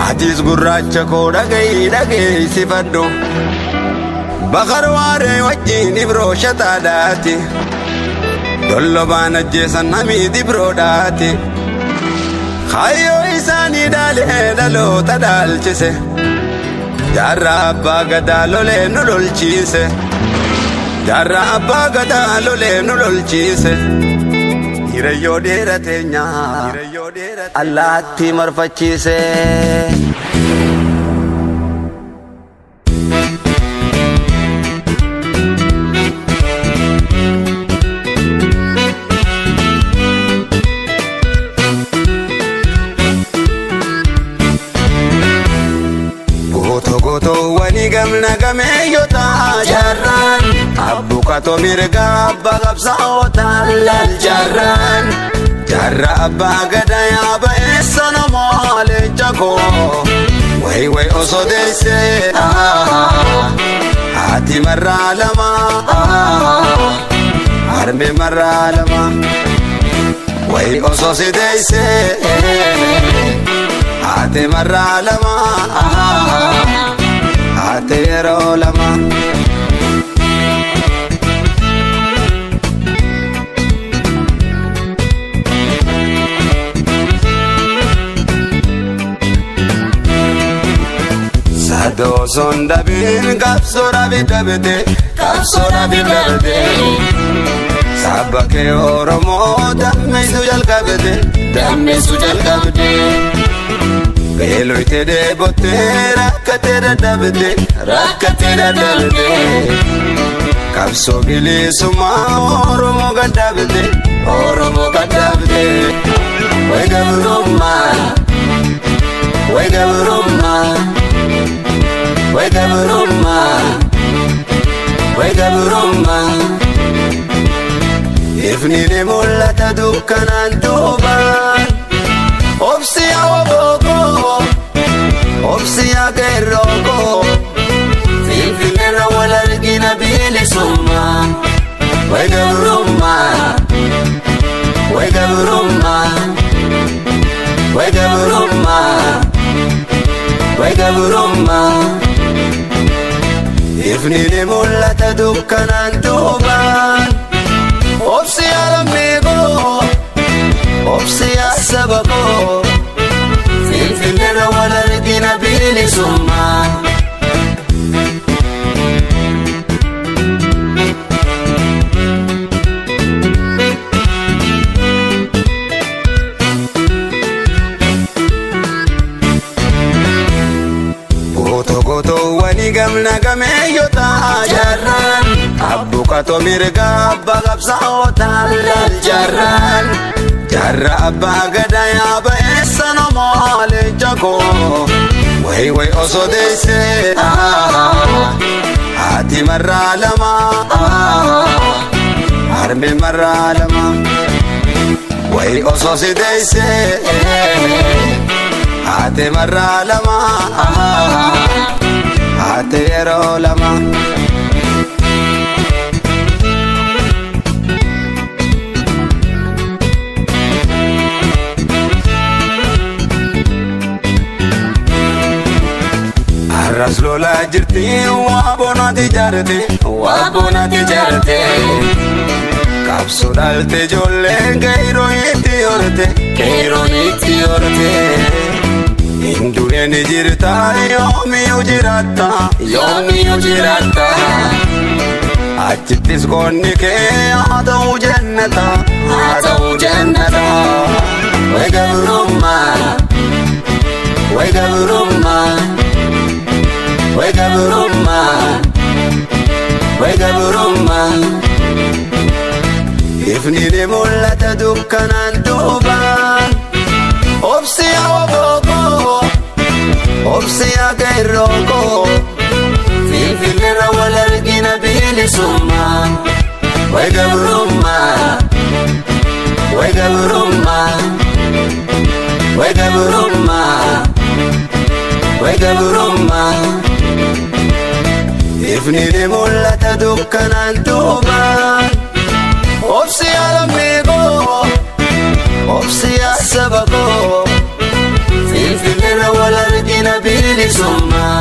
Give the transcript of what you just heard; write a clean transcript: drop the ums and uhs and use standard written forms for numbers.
Atis gurraacha koo dhaga'i dhageessifadhu. Bakar waaree wajjin ibroo shataadhaati. Dollobaan ajjeesan hamiid ibroodhaati. Kaayyoo isaanii dhaalee dhaloota dhaalchise. Jaarraa abbaa gadaa lolee nu lolchiise. Jaarraa abbaa gadaa lolee nu lolchiise. Hiriyyoo dheeratee nyaa allaattii marfachiise. Gootoo gootoowwanii gamna gameeyyota jaarraan abbuqatoo mirgaa abbaa qabsaa'otaan laal jaarraan jaarraa abbaa gadaa yaaba eessa namoo leenca koo wayi wayi osoo deessee haati marraa lama harmee marraa lama wayi osoo si deessee haati marraa lama haati yeroo lama. Sadoosoon dhabiin qabsoo dhabi dhabde qabsoo dhabi dhabde saba kee Oromoo dammeessu jalqabde dammeessu jalqabde beeloyte dheebottee rakkatee dadhabde rakkatee dadhabde qabsoo bilisummaa Oromoo gadhabde Oromoo gadhabde way gabrummaa way gabrummaa. Way gabrummaa, way gabrummaa. Ifni ni mul'ata dukkanaan duubaan. Obsi yaa obookoo, obsi yaa qeerrookoo. Finfinneerra wal argina bilisummaa. Way gabrummaa, way gabrummaa, way gabrummaa. Way gabrummaa. Ifni ni mul'ata dukkanaan duubaan. Obsi yaa lammii koo, obsi yaa saba koo. Finfinneerra wal argina bilisummaa. Gootoo gootoowwanii gamna gameeyyota jaarraan abbuqatoo mirgaa abbaa qabsaa'otaan laal jaarraan jaarraa abbaa gadaa yaaba eessa namoo leenca koo wayi wayi osoo deessee haati marraa lama harmee marraa lama wayi osoo si deessee haati marraa lama haati yeroo lama. Arras lolaa jirti waa bonaati jaarte waa bonaati jaarte. Qabsoo dhalte ijoolleen qeerroo itti horte qeerroon itti horte. Hindureen jirta yoomiyyuu jiraatta yoomiyyuu jiraatta. Achittis qoonni kee haa ta'u jannata haa ta'u jannata. Way gabrummaa way gabrummaa way gabrummaa way gabrummaa. Ifni ni mul'ata dukkanaan duubaan. Obsi yaa obookoo, obsi yaa qeerrookoo. Finfinneerra wal argina bilisummaa. Way gabrummaa, way gabrummaa, way gabrummaa, way gabrummaa. Ifni ni mul'ata dukkanaan duubaan. Obsi yaa lammii koo, obsi yaa saba koo. Finfinneerra wal argina. Bilisummaa.